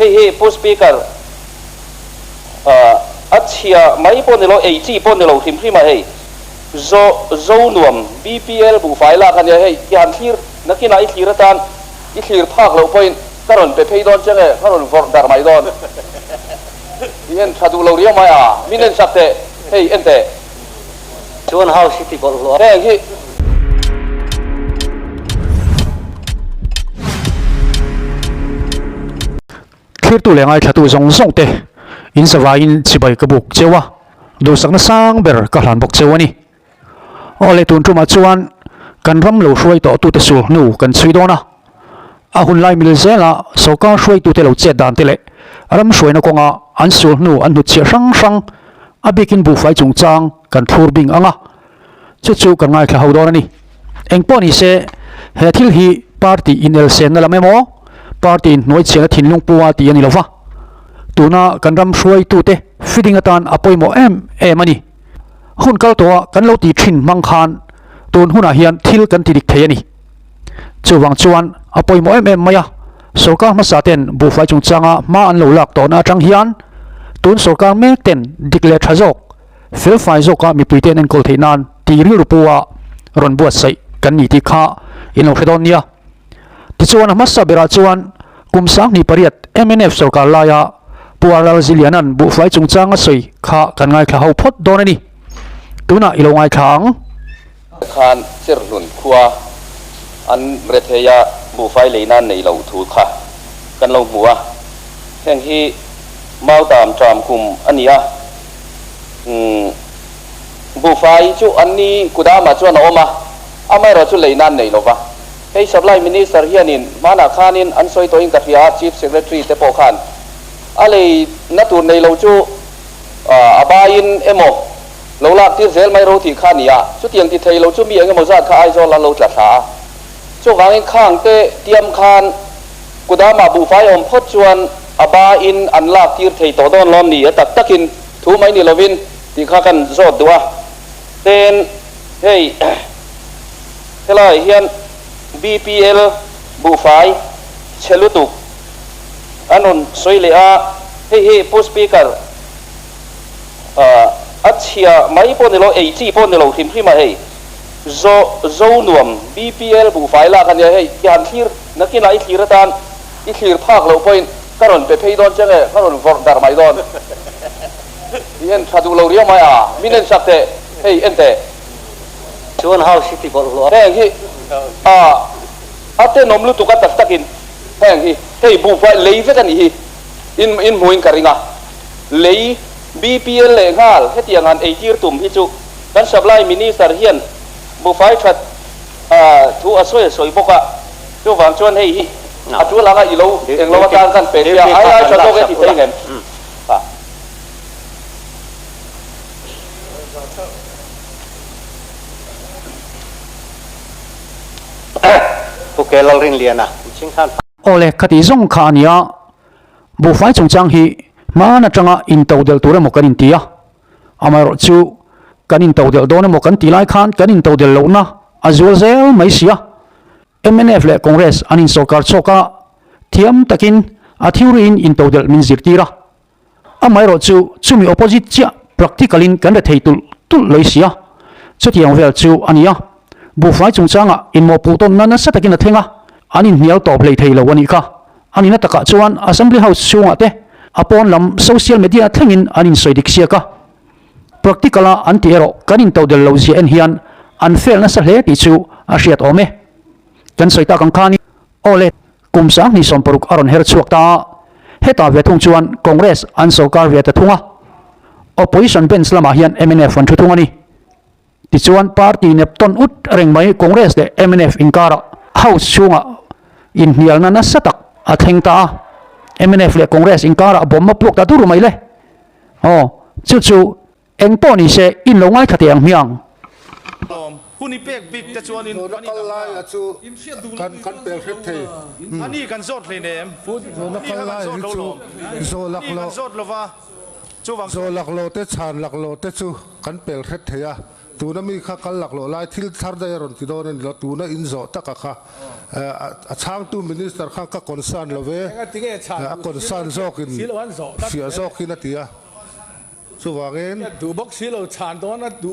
Hei hi Pu Speaker, a chhia mai pawh ni lo, ei chi pawh ni lo hrim hrim a hei. Zo Zo nuam BPL buhfai lak a nia hei, i han thlir nakinah i thlir atan i thlir phak loh pawhin ka rawn pe phei dawn che nge, ka rawn vawrh darh mai dawn. I en tha duh lo riau mai a, min en sak teh, hei en teh. Chuan house hi ti bawlhhlawh a. Heng hi. Thlirtu leh ngaithlatu zawng zawng te in zavaiin chibai ka buk cheu a, duhsakna sang ber ka hlan bawk cheu a ni. Aw le tun tumah chuan kan ram lo hruai tawh tute sul hnu kan chhui dawn a, a hun lai mil zela sawrkar hruaitute lo chet dan te leh ram hruaina kawnga an sul hnu an hnutchhiah hrang hrang a bikin buhfai chungchang kan thlur bing ang a, chu chu kan ngaithla ho dawn a ni. Engpawh ni se, he thil hi party inelsenna lam emaw, party inhnuaichhiahna thinlung pua tih a ni lo va, tuna kan ram hruaitute fitting atan a pawimawh em em a ni. Hun kal tawha kan lo tih thin hmang khan tun hunah hian thil kan ti dik thei a ni. Chuvang chuan a pawimawh em em mai a, sorkar hmasa ten buhfai chungchanga hma an lo lak tawhna atang hian tun sorkar mek ten dik leh tha zawk, felfai zawka mipuite an enkawl theih nan tih rilru pua rawn buatsaih kan ni tih kha in lo hre dawn nia. Tichuan a hmasa berah chuan kum 28 mnf sorkar laia Pu Arlal Ziliana'n buhfai chungchang a sawi kha kan ngaithla ho phawt dawn a ni. Tunah i lo ngaithla ang. Khan Cherhlun khua an rethei a, buhfai lei nan nei loh thu kha kan lo hmu a. Heng hi Mautam ṭam kum a ni a. Umm buhfai chu an ni kudamah chuan a awm a, amaherawh chu lei nan nei lo va. Hei Supply Minister hianin hmanah khanin an sawi tawhin ka hria a, Chief Secretary te pawh khan a lei na tur nei lo chu a baiin emaw lo lak tir zel mai ro tih kha a ni a, chutiang ti thei lo chu mi eng emaw zat kha Aizawl an lo tla thla a. Chuvangin khang te tiam khan kudamah buhfai awm phawt chuan a baiin an lak tir thei tawh dawn lawm ni a tak takin thu mai ni lovin tih kha kan zawt duh a. Ten hei helaiah hian BPL buhfai chhe lutuk an rawn sawi leh a, hei hi Pu Speaker a chhia mai pawh ni lo, ei chi pawh ni lo hrim hrim a hei. Zo Zo nuam BPL buhfai lak a nia hei, i han thlir nakinah i thlir atan i thlir phak loh pawhin ka rawn pe phei dawn che nge, ka rawn vawrh darh mai dawn. I en tha duh lo riau mai a, min en sak teh, hei en teh. Chuan house hi ti bawlhhlawh a. Heng hi a a tenawm lutuk a tak takin heng hi hei buhfai lei vek a nih hi in in hmuhin ka ring a, lei BPL leh nghal hetiang han eitir tum hi chu kan supply minister hian buhfai that thu a sawi a sawi bawk a, chuvang chuan hei hi a tul anga i lo englo atan kan pe sia ai ai tha zawk e ti thei ngem. Pu Ke Lalrinliana, Ching khan. Awle, ka tih zawng kha a nia, buhfai chungchang hi hmaan atanga intodelh tur emaw kan inti a, amaherawh chu kan intodelh dawn emaw kan tih lai khan kan intodelh lohna a zual zel mai si a. Mnf leh Congress an insawrkar chhuak a, thiam takin a theory in intodelh min zirtir a. Amaherawh chu chumi opposite chiah practical in kan rethei tulh tulh lei si a, chutiang vel chu a ni a. Buhfai chungchangah inmawhpuh tawnna nasa takin a thleng a, an inhnial tawp hlei thei lo a nih kha. A nihna takah chuan Assembly House chhungah te a pawn lam social media thlengin an insawi dik siak a. Practical a an tih erawh kan intodel lo zia en hian an fail nasa hle tih chu a hriat awm e. Kan sawi tak ang khan aw le, kum 2016 a rawn her chhuak ta a, hetah ve thung chuan Congress an sorkar ve ta thung a, Opposition bench lamah hian mnf an thu thung a ni. Tichuan party nep tawn ut reng mai Congress leh mnf inkarah House chhungah inhnialna nasa tak a thleng ta a, mnf leh Congress inkarah bomb a puak ta dur mai le. Aw, chu chu eng pawh ni se in lo ngaithla teh ang hmiang. Hun i pek bik te chuan in Zona kal lai a chu kan kan pel hret thei. Ani kan zawt hlei nem. Zona kal lai hi chu zawh lak loh. Zawt lova chuvang Zawh lak loh te chhan lak loh te chu kan pel hret thei a. Tuna mi kha kal laklawh lai thil thar daih a rawn ti dawn a ni lo, tuna in zawh taka kha a chhangtu Minister khan ka concern lo ve, a concern zawkin fiah zawkin a ti a, chuvangin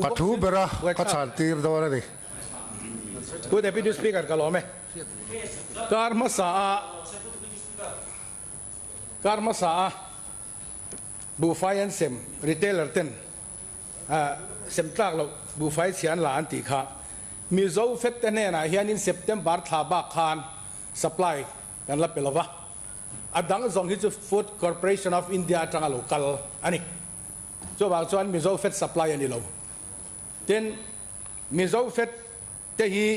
ka thu bera ka chhan tir dawn a ni. Pu Deputy Speaker ka lawm e. Kar hmasa a kar hmasa a buhfai an sem retailer ten sem tlak loh buhfai chhia an la an tih kha Mizo fet te hnenah hianin September thla bak khan supply kan la pe lova, a dang zawng hi chu Food Corporation of India atanga lo kal a ni. Chuvang chuan Mizo fet supply a ni lo. Tin, Mizo fet te hi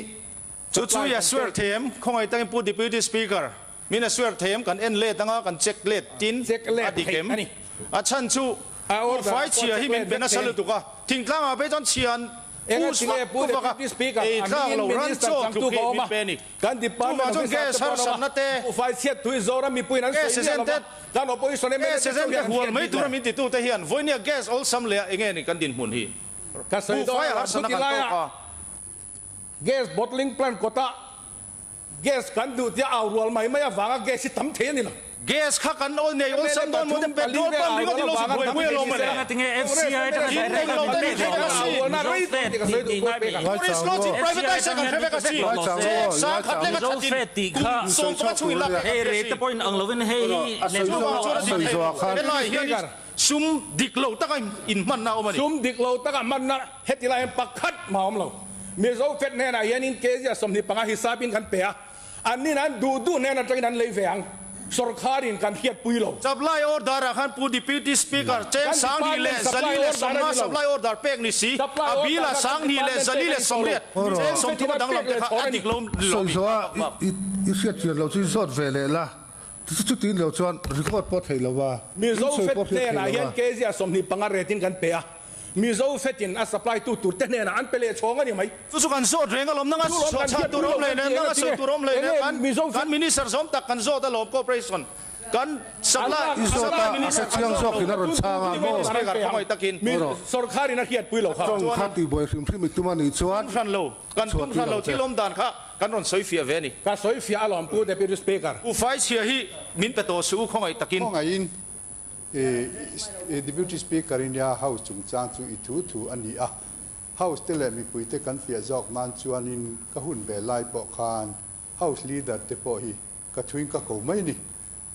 Chu chu i a swear thei em? Khawngaih takin Pu Deputy Speaker, Min a swear thei em? Kan en let anga kan check let tin a dik em? A chhan chu buhfai chhia hi min pe nasa lutuk a, thingtlang ah phei chuan chhia an push vak vak a, ei tlak lo ran chaw tluk hi min pe a ni. Chuvang chuan gas harsatna te, gas agent te, gas agent te hual mai tura min titu te hian vawinia gas awlsam leh ah enge ni kan dinhmun hi? Buhfai a harsatna kan tawk a. Gas bottling plant kawtah gas kan duh tia au rual mai mai avanga gas hi tam thei a ni lo. Gas kha kan awl nei awlsam dawn maw te petrol pump ringawt in lo zuk buai buai alawm mawle. In eng lo te min hre vek a si. Tourist lodge in privatise a kan hre vek a si. Sang khat lek a thatin kum 15 chhung in lak leh kan hria si. Chuvang chuan a dik thei lo. Helai hian sum dik lo taka inhmanna a awm a ni. Sum dik lo taka hmanna. Heti lai hian pakhat mah a awm lo. Mizo Fed hnenah hianin kg a 25 hisapin kan pe a, annin an duh duh hnen atangin an lei ve ang. Sawrkharin kan hriatpui lo. Supply order ah khan Pu Deputy Speaker cheng 20,150 supply order pek ni si, a bill ah 20,180 cheng 30 a danglam te kha a dik lo ni lo mi? Sawi zawh a i hriatchian lo chu i zawt ve leh la, chutin lo chuan record pawh thei lo va, Mizo in sawi Fed pawh hriat thei hnenah lo hian va. kg a 25 retin kan pe a. Mizo fetin a supply tu tur te hnenah an pe leh chhawng a ni mai. Chu chu kan zawt reng alawm, nanga chhan tur awm leh nen, nanga sawi tur awm leh nen, kan kan minister zawm tak kan zawt alawm corporation kan supply supply minister kan zawt lo speaker khawngaih takin Sorkharin a hriatpui lo kha. Tawng kha tihbuai hrim hrim i tum a nih chuan Tum hran lo, kan tum hran lo thil awm dan kha kan rawn sawi fiah ve a ni. Ka sawi fiah alawm Pu Deputy Speaker. U Faichhia hi min pe tawh suh u khawngaih takin. Khawngaihin Deputy Speaker India House chungchang chu i thu thu a ni a, House te leh mipui te kan fiah zawk nan chuanin ka hun ve lai pawh khan House Leader te pawh hi ka thuin ka ko mai ni.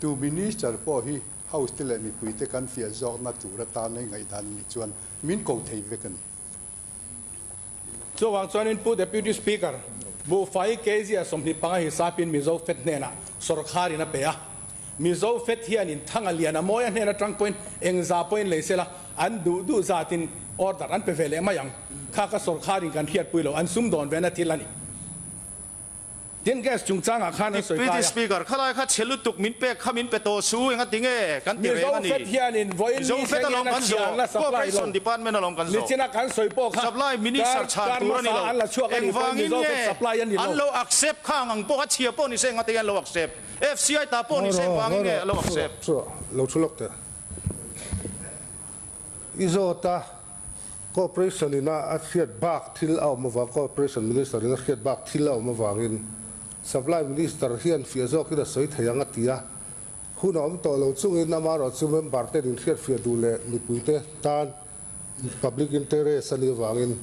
Tu Minister pawh hi House te leh mipui te kan fiah zawkna tur atana i ngaihdan a nih chuan min ko thei vek a ni. Chuvang chuanin Pu Deputy Speaker, buhfai kg a 25 hisapin Mizo Fed hnenah sawrkharin a pe a. Mizo Fed hianin Thanga lian a mawi a hnen atang pawhin eng za pawhin lei sela an duh duh zatin order an pe ve leh mai ang. Kha ka sawrkharin kan hriatpui lo, an sumdawn vena thil a ni. Tin gas chungchangah khan an sawi Deputy kai a. Speaker, khalai kha chhe lutuk min pek kha min pe tawh su, enga ti nge kan ti reng a Mizo ni. Fed hianin vawiin Mizo ni Fed thleng alawm hian a kan chhia zawh, an la supply lo. Cooperation Department alawm kan zawh. Nichina kan sawi pawh kha Supply Minister kar chhan kar tur a ni hmasa lo. an la chhuak a nih pawhin Engvangin Mizo Fed nge supply a ni an lo. lo accept khang ang pawh a chhia pawh ni se enga ti nge an lo accept. FCI ta pawh ni se engvangin nge a lo accept. Lo thu lawk teh. I zawt a, Cooperation in a a hriat bak thil a awm avang, Cooperation Minister in a hriat bak thil a awm avangin Supply Minister hian fiah zawkin a sawi thei ang a ti a. Hun a awm tawh lo chungin amaherawhchu member ten inhriat fiah duh leh mipuite tan public interest a nih avangin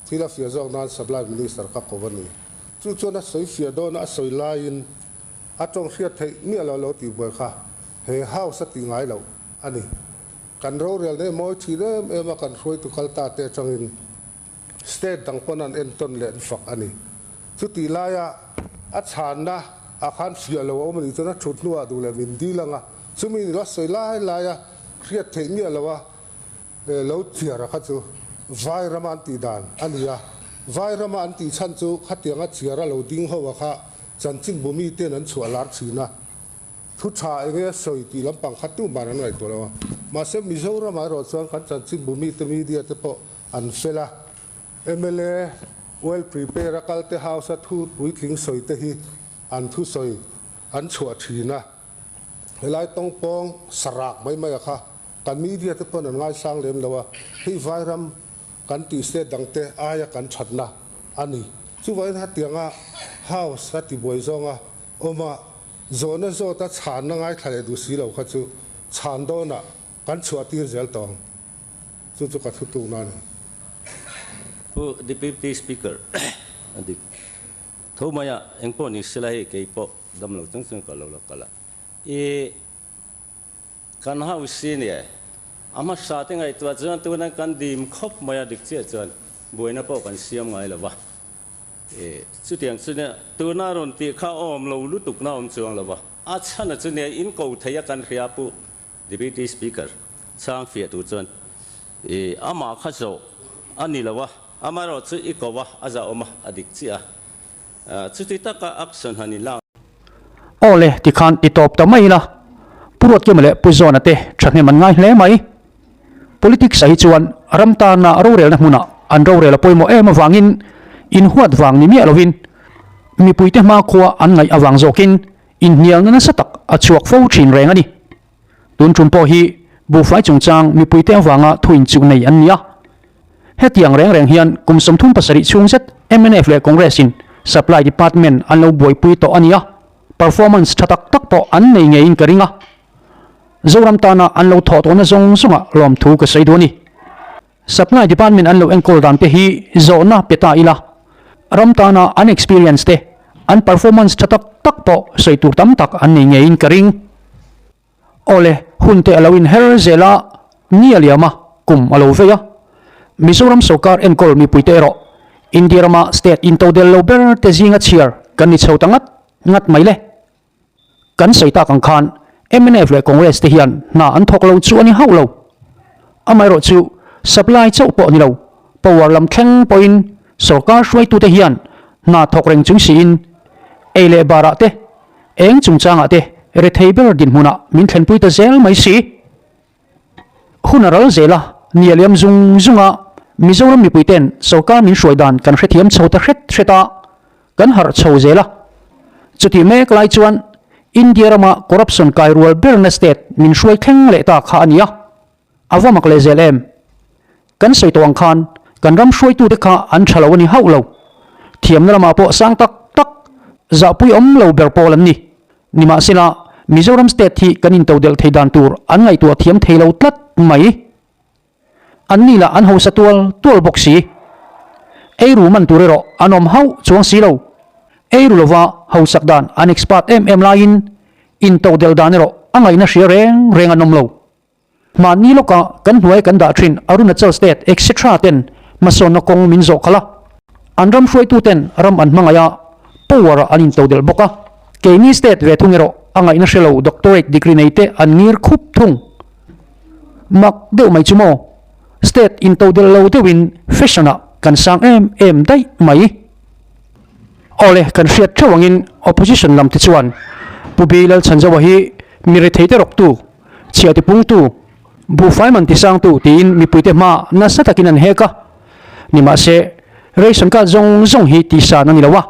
thil a fiah zawk nan Supply Minister ka ko a ni. Chu chuan a sawi fiah dawn a sawi laiin a tawng hriat theih miah lo lo tih buai kha he House a tih ngai loh a ni. Kan rorel nei mawi thin em em a kan hruaitu kal ta te atangin state dang pawn an entawn leh an fak a ni. Chutih laia a chhanna ah khan fiah lo a awm a nih chuan a thut hnuah duh leh min dil ang a, chumi ni lo a sawi lai laia hriat theih miah lo a lo chiar a kha chu vai rama an tih dan a ni a. Vai rama an tih chhan chu khatianga chiar a lo ding ho a kha chanchinbu miten an chhuah lar thin a. Thu tha eng nge sawi tih lampang kha tuman an ngaihtuah lo a, mahse Mizoramah erawh chuan kan chanchinbu mite media te pawh an fel a, mla well prepare a kal te house a thu puitling sawi te hi an thusawi an chhuah thin a, helai tawngpawng sarak mai mai a kha kan media te pawn an ngaisang lem lo a, hei vairam. kan tih state dangte aia kan thatna a ni. Chuvangin hetianga House a tibuai zawnga awm a, zawhna zawta chhanna ngaithla leh duh si lo kha chu chhan dawnah kan chhuahtir zel tawh ang. Chu chu ka thutlukna a ni. Pu Deputy Speaker, a dik tho mai a, engpawh ni sela hei kei pawh dam lo chung chung ka lo la kal a. I kan house hi nia, a hmasa te ngaihtuah chuan tuna kan dim khawp mai a dik chiah chuan buaina pawh kan siam ngai lo va. I chutiang chu nia, tuna rawn tih kha awm lo lutuk na awm chuang lo va. A chhan a chu nia, in ko thei a kan hria Pu Deputy Speaker chhang fiah tur chuan i amah kha zawh a ni lo a, amaherawh chu i ko a, a zahawm a, a dik chiah a. Chuti taka action han in lak. Aw le, tikhan ti tawp ta mai ila, Pu Ruatkima leh Pu Zawna te thahnem an ngai hle mai. Politics ah hi chuan ram tana rorelna hmunah an rorel a pawimawh em avangin inhuat vang ni miah lovin mipuite hmakhua an ngaih avang zawkin Inhnialna nasa tak a chhuak fo thin reng a ni. Tun tum pawh hi buhfai chungchang mipuite avanga thu inchuh nei an ni a. Hetiang reng reng hian kum 37 chhung zet mnf leh Congress in Supply Department an lo buaipui tawh a ni a, performance tha tak tak pawh an nei ngeiin ka ring a. Zoram tana an lo thawh tawhna zawng zawngah lawmthu ka sawi duh a ni. Supply Department an lo enkawl dan te hi zawhna pe ta ila, ram tana an experience te, an performance tha tak tak pawh sawi tur tam tak an nei ngeiin ka ring. Awle, hun te a lo inher zel a, ni a liam a, kum a lo vei a. Mizoram sawrkar enkawl mipuite erawh India rama state intodel lo ber te zinga chhiar kan ni chho ta ngat ngat mai le. Kan sawi tak ang khan mnf leh Congress te hian hna an thawk lo chu a ni hauh lo. Amaherawh chu supply chauh pawh ni lo, power lam thleng pawhin sorkar hruaitute hian hna thawk reng chung siin ei leh barah te, eng chungchangah te rethei ber dinhmunah min thlenpui ta zel mai si. Hun a ral zel a, ni a liam zung zung a, Mizoram mipuite'n sorkar min hruai dan kan hrethiam chho ta hret hret a, kan harh chho zel a. Chutih mek lai chuan India rama corruption kai rual berna state min hruai thleng leh ta kha a ni a, a va mak leh zel em? Kan sawi tawh ang khan kan ram hruaitute kha an tha lo a ni hauh lo. Thiamna lamah pawh sang tak tak, zahpui awm lo ber pawl an ni. Nimahsela, Mizoram state hi kan intodelh thei dan tur an ngaihtuah thiam thei lo tlat mai. An ni lah an hausa tual tual bawk si. Eiru man tur erawh an awm hauh chuang si lo. Eiru lova hausak dan an expert em em laiin intodelh dan erawh a ngaihna hria reng reng an awm lo. Mahni lawka kan hnuai kan dah thin Arunachal State etc ten hmasawnna kawng min zawh khalh a, an ram hruaitu ten ram an hmangaih a, power ah an intodelh bawk a. Keini state ve thung erawh a ngaihna hre lo doctorate degree nei te an ngir khup thung. Mak deuh mai chu maw? State intodelh lo deuhin fashion ah kan sang em em daih mai. Awle, kan hriat theuh angin opposition lam te chuan Pu Bi Lalchhanzawa hi mi rethei te rawktu, chhia tipungtu, buhfai man tisangtu tiin mipuite hma nasa takin an hek a. Nimahse, ration card zawng zawng hi tihsan a ni lo a.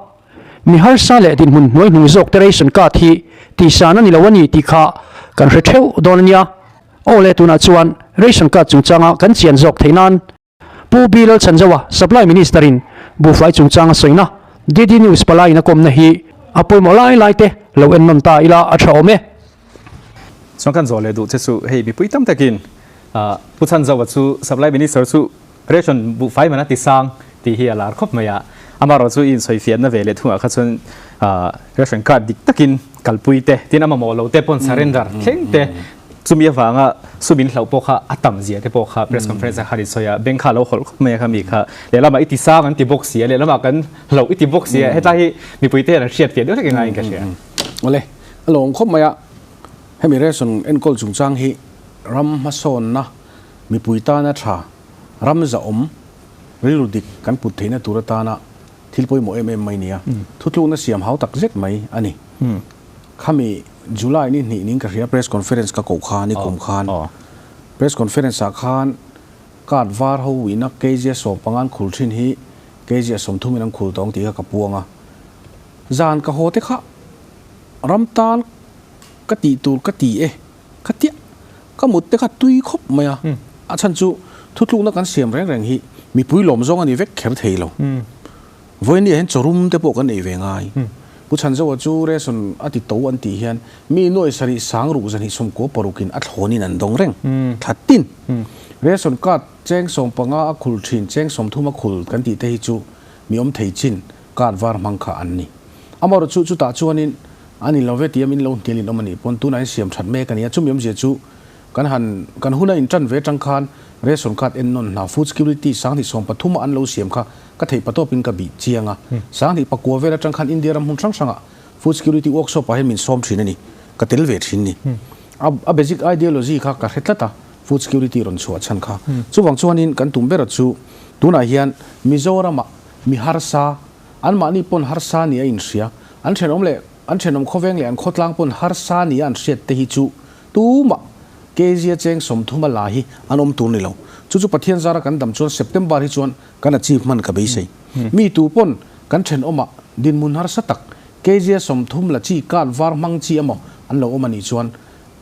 Mi harsa leh dinhmun hnuai hnung zawkte ration card hi tihsan a ni lo a ni tih kha kan hre theuh dawn a nia. Awle, tunah chuan ration card chungchanga kan chian zawk theih nan Pu Bi Lalchhanzawa, Supply Minister in buhfai chungchang a sawina DD News palaiin a kawmna hi a pawimawh lai lai te lo en nawn ta ila a tha awm e. Chuan kan zawh leh duh che chu hei mipui tam takin Pu Chhanzawa chu Supply Minister chu ration buhfai man a ti sang tih hi a lar khawp mai a, amaherawh chu i insawifiahna ve leh thungah kha chuan ration card dik takin kalpui te tin a mamawh lo te pawn surrender thleng te Chumi avanga sum in hlauh pawh kha a tam zia te pawh kha press conference ah khan in sawi a, bank kha a lo hawlh khawp mai a kha mi kha lehlamah i ti sang an ti bawk si a, lehlamah kan hlauh i ti bawk si a, hetlai hi mipui te hian an hriat fiah deuh hlek engaiin ka hria. Awle, a lawm khawp mai a, hemi ration enkawl chungchang hi ram hmasawnna mipui tana tha, ram zahawm, rilru dik kan put theihna tur atana thil pawimawh em em mai nia, thutlukna siam hau tak zet mai a ni. Khami July ni hnih ning ka hria press conference ka koh khan i kum khan press conference ah khan card var ho ina kg a 15 an khul thin hi kg a 30 in an khul tawng tih kha ka puang a zan ka haw te kha ram tan ka tih tur ka ti e ka tia ka mut te kha tui khawp mai a a chhan chu thutlukna kan siam reng reng hi. Mipui lawm zawng a ni vek kher thei lo. Vawiin hian chawrum te pawh kan ei ve ngai. Pu Chhanzoa chu ration a ti to an tih hian mi nuai sarih sang ruk zahnih sawmkua parukin a thlawnin an dawng reng. Thla tin. Ration card cheng 15 a khul thin cheng 30 a khul kan tih te hi chu mi awm thei chin card var hmang kha an ni. Amaherawh chu chutah chuanin a ni lo ve tia min lo hnial in awm a nih pawn tunah hian siam that mek a ni a, chumi awmzia chu Kan han, kan hun a intan ve atang khan ration card en nawn hna food security 2013 a an lo siam kha ka theih patawpin ka bih chiang a. 2009 vel atang khan India ram hmun hrang hrangah food security workshop ah hian min sawm thin a ni, ka tel ve thin ni. A a basic ideology kha ka hre tlat a, food security rawn chhuah chhan kha. Chuvang chuanin kan tum ber chu tunah hian Mizoramah mi harsa, anmahni pawn harsa ni a inhria, an thenawm leh an thenawm khawveng leh an khawtlang pawn harsa ni a an hriat te hi chu Tumah Kezia cheng 30 a la hi an awm tur ni lo. Chu chu Pathian zara kan dam chuan September hi chuan kan achieve hman ka beisei. Mi tu pawn kan thenawmah dinhmun harsa tak Kezia 30 la chi card var hmang chi emaw an lo awm a nih chuan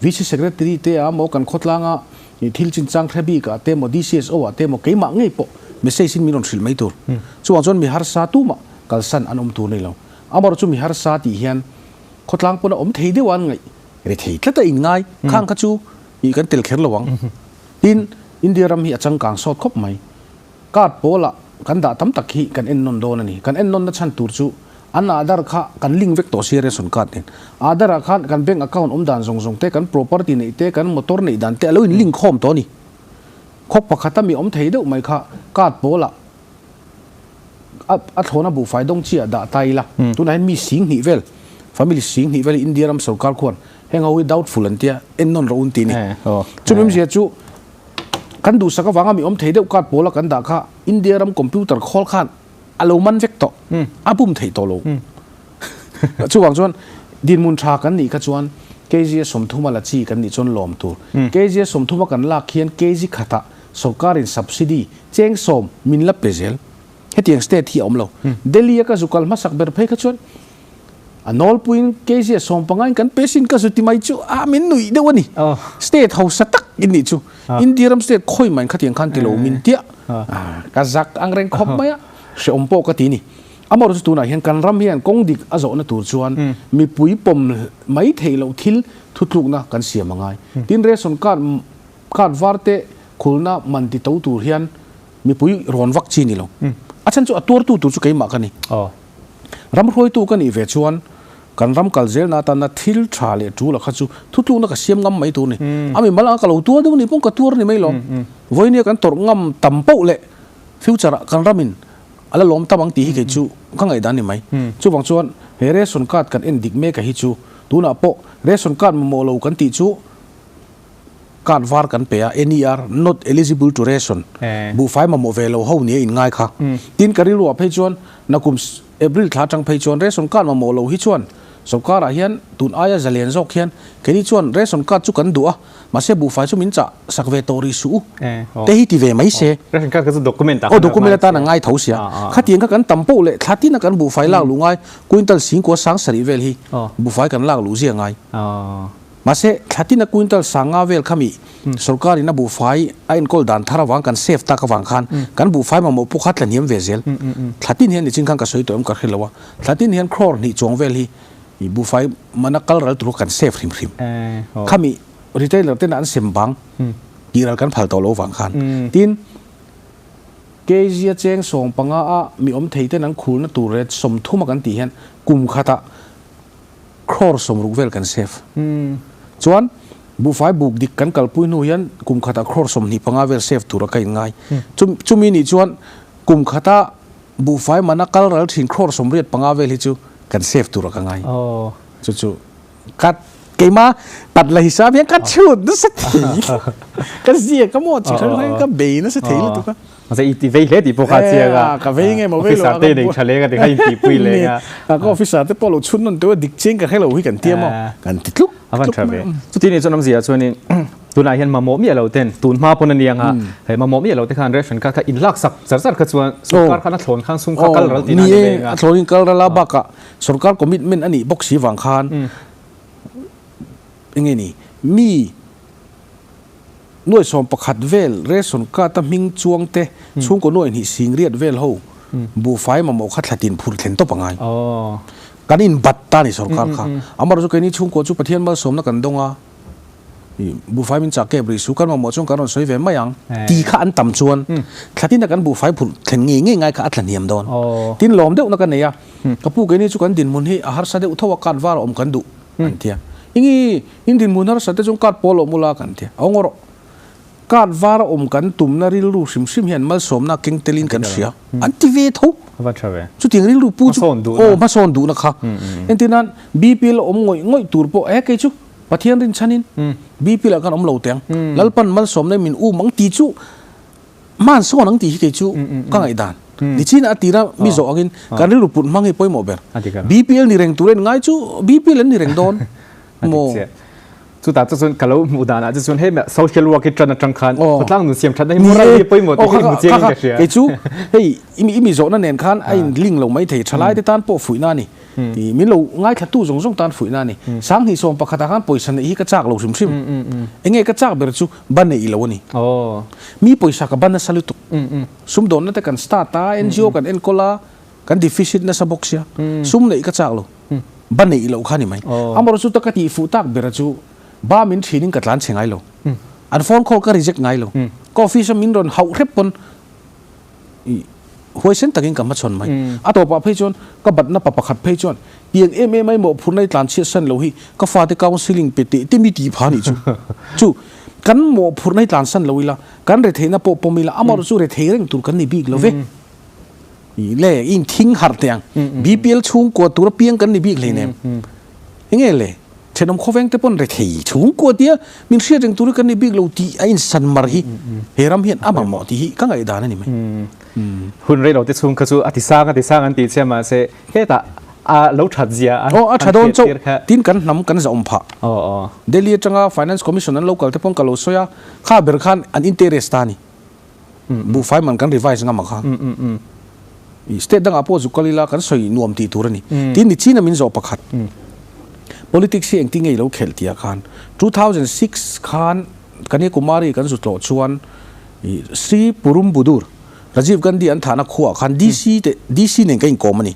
VC Secretary te ah emaw kan khawtlanga thil chinchang hre bik ah te emaw DCSO ah te emaw keimah ngei pawh message in min rawn hrilh mai tur. Chuvang chuan mi harsa tumah kalsan an awm tur ni lo. Amaherawhchu chu mi harsa tih hian khawtlang pawn a awm thei deuh a an ngaih. Rethei tlat a inngai khang kha chu ih kan tel kher lo ang. Tin, India ram hi a changkang sawt khawp mai. Card pawlah kan dah tam tak hi kan ennawn dawn a ni. Kan ennawnna chhan tur chu an Aadhaar kha kan link vek tawh sia ration card nen. Aadhaar ah khan kan bank account awm dan zawng zawng te, kan property neih te, kan motor neih dan te a lo in link khawm tawh a ni. Khawp pakhat a mi awm thei deuh mai kha card pawlah a thlawna buhfai dawng chiah dah ta ila, tunah hian mi 2000 vel, family 2000 vel hi India ram sorkar khuan heng ho hi doubtful an tia, ennawn rawh un ti ni. Chumi awmzia chu kan duhsak avanga mi awm thei deuh card pawla kan dah kha India ram computer khawl khan a lo man vek tawh, a bum theih tawh lo. Chuvang chuan dinhmun tha kan nih kha chuan kg 30 a la chi kan nih chuan lawm tur. Kg 30 a kan lak hian kg khatah sorkarin subsidy Cheng 10 min la pe zel. Hetiang state hi a awm lo. Delhi a ka zu kal hmasak ber phei kha chuan a nawlpuiin kg 15 in kan pe sin ka zu ti mai chu a min nuih deuh a ni. State hausa tak in nih chu. India ram state khawi mah in khatiang khan ti lo min tia ka zak ang reng khawp mai a, hrehawm pawh ka ti ni. Amaherawhchu tunah hian kan ram hian kawng dik a zawhna tur chuan mipui pawm mai theih loh thil thutlukna kan siam a ngai. Tin ration card card var te Khulna man ti to tur hian mipui rawn vak chi ni lo. A chhan chu a tuartu tur chu keimah ka ni. Ram hruaitu ka nih ve chuan kan ram kal zelna atana thil tha leh tul a kha chu thutlukna ka siam ngam mai tur ni. A mi mal anga ka lo tuar deuh ni pawh ka tuar ni mai lo. Vawinia kan tawrh ngam tam poh leh future ah kan ramin a la lawm tam ang tih hi kei chu ka ngaihdan ni mai. Chuvang chuan he ration card kan en dik mek a hi chu tunah pawh ration card mamawh lo kan tih chu Card var kan pe a, NER, Not Eligible to Ration, buhfai mamawh ve lo ho nia in ngai kha. Tin, ka rilruah phei chuan nakum April thla atang phei chuan ration card mamawh lo hi chuan sorkarah hian tun aia zalen zawk hian keini chuan ration card chu kan duh a, mahse buhfai chu min chah sak ve tawh rih suh u te hi ti ve mai se. Ration card kha chu document ah khan a ngai sia. Aw, document atan a ngai tho sia. Khatiang kha kan tam poh leh thla tin a kan buhfai lak luh ngai, quintal 97,000 vel hi buhfai kan lak luh zia ngai. Mahse, thla tin a quintal sanga vel kha mi sorkarin a buhfai a enkawl dan thar avang kan save tak avang khan kan buhfai mamawh pawh kha tla hniam ve zel. Thla tin hian nichin khan ka sawi tawh em ka hre lo a, thla tin hian crore hnih chuang vel hi buhfai mana kal ral tur kha kan save hrim hrim. Khami retailer tena an sem bang tih ral kan phal tawh lo avang khan. Tin, kg a cheng 15 a mi awm thei ten an khulna tur rate 30 a kan tih hian kum khatah Crore 60 vel kan save. Chuan buhfai buk dik kan kalpui hnu hian kum khatah crore 25 vel save tura ka inngai. Chumi nih chuan kum khata buhfai mana kal ral thin crore 85 vel hi chu kan save tura ka ngai. Chu chu ka keima pat la hisap hian ka chhut nasa thei. Ka ziak a maw chi khan hian ka bei nasa thei lutuk a. Mahse i ti vei hle tih pawh kha a chiang a. Ka vei nge maw vei lo a. Officer te nei tha leng a ti kha in tihpui leng a. Ka officer te pawh lo chhun nawn teuh a dik chiang ka hre lo hi kan ti a maw. Kan ti tluk A van tha ve. Chuti nih chuan awmzia chuanin tunah hian mamawh miah lo ten tun hma pawn a ni ang a. Hei mamawh miah lo te khan ration card kha in lak sak char char kha chuan sorkar khan a thlawn khan sum kha kal ral tihna a ni veng a. A thlawn in kal ral a bakah sorkar commitment a nih bawk si vang khan enge ni mi. Nuai 11 vel ration card a hming chuang te chhungkaw nuai hnih sing riat vel ho buhfai mamawh kha thlatin phur thlen tawp a ngai. Kan in bat ta ni sorkar kha. Amaherawhchu keini chhungkaw chu Pathian malsawmna kan dawng a, buhfai min chah kep rih su kan mamawh chuan kan rawn sawi ve mai ang ti kha an tam chuan thlatin a kan buhfai phur thlen ngei ngei ngai kha a tla hniam dawn. Tin lawm deuhna ka nei a, ka pu keini chu kan dinhmun hi a harsa deuh tho a card var a awm kan duh an tia. Ingi In dinhmun harsa te chuan card pawl awm ula kan ti a, awng rawh. Card var a awm kan tumna rilru hrim hrim hian malsawmna keng telin kan hria an ti ve tho. Chutiang rilru pu chu aw hmasawn duhna kha. Entir nan BPL awm ngawih ngawih tur pawh e kei chu Pathian rinchhanin BPL ah khan awm lo teh ang. Lalpan malsawmna in min um ang ti chu hmansawn ang tih hi kei chu ka ngaihdan. Nichina a tira mi zawh angin kan rilru put hmang hi pawimawh ber. BPL ni reng tur en ngai chu BPL an ni reng dawn. Maw? Chutah chu chuan ka lo hmuh danah chu chuan hei social work hi tan atang khan khawtlang nun siam thatna hi moral hi pawimawh tih hi hmu chiang in ka hria. Kei chu hei i mi zawhna nen khan a in link lo mai thei. Thalai te tan pawh fuihna a ni. Min lo ngaithla tu zawng zawng tan fuihna a ni. 2011 ah khan pawisa neih hi ka chak lo hrim hrim. Enge ka chak ber chu ban neih lo a ni. Mi pawisa ka ban nasa lutuk. Sumdawnna te kan start a, NGO kan enkawl a, kan deficit nasa bawk sia. Sum neih ka chak lo. Ba neih loh kha ni mai. Amaherawhchu chu ta ka tih fuh tak bera chu ba min thinin ka tlan chhe ngai lo. An phone call ka reject ngai lo. Ka office a min rawn hauh hrep pawn i huaisen takin ka hmachhawn mai. A tawpah phei chuan ka batna pa pakhat phei chuan tiang em em a i mawhphurhna i tlan chhiat san lo hi ka fate counselling pe teh te mi tih pha nih chu. Chu kan mawhphurhna i tlan san lo ila kan retheihna pawh pawm ila amaherawhchu rethei reng tur kan ni bik lo ve. Le in thing harh teh ang. BPL chhungkua tur apiang kan ni bik hleinem. Enge le thenawm khawveng te pawn rethei chhungkua tia min hriat reng tur hi kan ni bik lo tih a insan mar hi he ram hian a mamawh tih hi ka ngaihdan a ni mai. Hun rei lo te chhung kha chu a ti sang a ti sang an tih chiah mahse hetah a lo that zia an hriat tir kha. Tin kan hnam kan zahawm phah. Delhi atanga Finance Commission an lo kal te pawn ka lo sawi a, kha ber khan an interest ta a ni. Buhfai man kan revise ngam a kha. I state dangah pawh zuk kal ila kan sawi nuam tih tur a ni. Tin ni chin a min zawh pakhat. Politics hi engtin nge i lo khelh tih ah khan 2006 khan Kanyakumari kan zu tlawh chuan i Sri Purumbudur Rajiv Gandhi an thahna khuaah khan DC te DC nen ka inkawm a ni.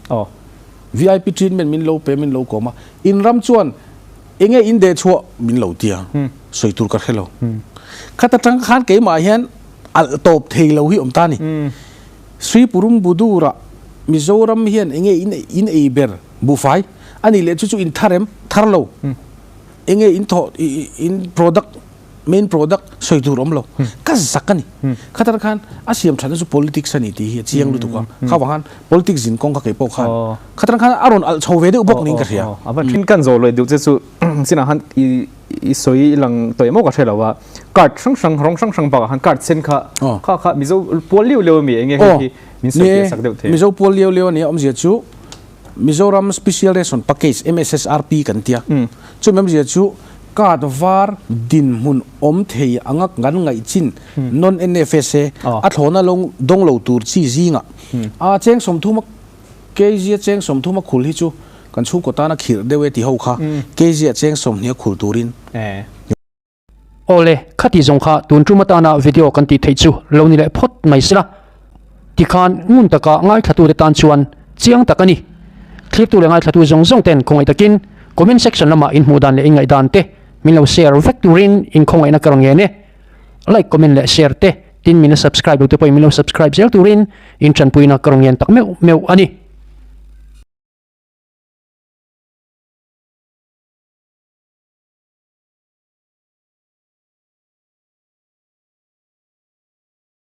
VIP treatment min lo pe min lo kawm a. In ram chuan Enge in deh chhuah min lo tia sawi tur ka hre lo. Khat atang khan keimah hian alh tawp thei lo hi awm ta ni. Sri Purumbudur-ah Mizoram hian enge in in ei ber buhfai a nih leh chu chu in thar em? Thar lo. Enge in thawh in product main product sawi tur awm lo. Ka zak a ni. Khatar khan a siam thatna chu politics a ni tih hi a chiang lutuk a. Kha vang khan politics zin kawng kha kei pawh khan khatar khan a rawn alh chho ve deuh bawk niin ka hria. A va thin kan zawh leh deuh che chu chinah khan i i sawi lang tawih maw ka hre lo a. Card hrang hrang rawng hrang hrang bakah khan card sen kha kha kha Mizo pual liau liau a mi eng nge hei hi min sawi tir sak deuh thei. Mizo pual liau liau a nia awmzia chu Mizoram Special Ration Package, MSSRP, kan tia. Chumi awmzia chu card var dinhmun awm thei anga kan ngaih chin non-NFSA a thlawhna lo dawng lo tur chi zingah a cheng 30 a kg a cheng 30 a khul hi chu kan chhungkaw tana khirh deuh e ti ho kha kg a cheng 20 a khul turin. Awle, khati zawng kha tun tum atana video kan tih theih chu lo ni leh phawt mai sela. Tikhan ngun taka ngaithlatute tan chuan chiang tak a ni. Thlirtu leh ngaithlatu zawng zawng ten khawngaih takin comment section lamah in hmuh dan leh in ngaihdan te min lo share vek turin in khawngaihna ka rawn ngen e. Like, comment leh share te tin min la subscribe lo te pawhin min lo subscribe zel turin in tanpuina ka rawn ngen tak meuh meuh a ni.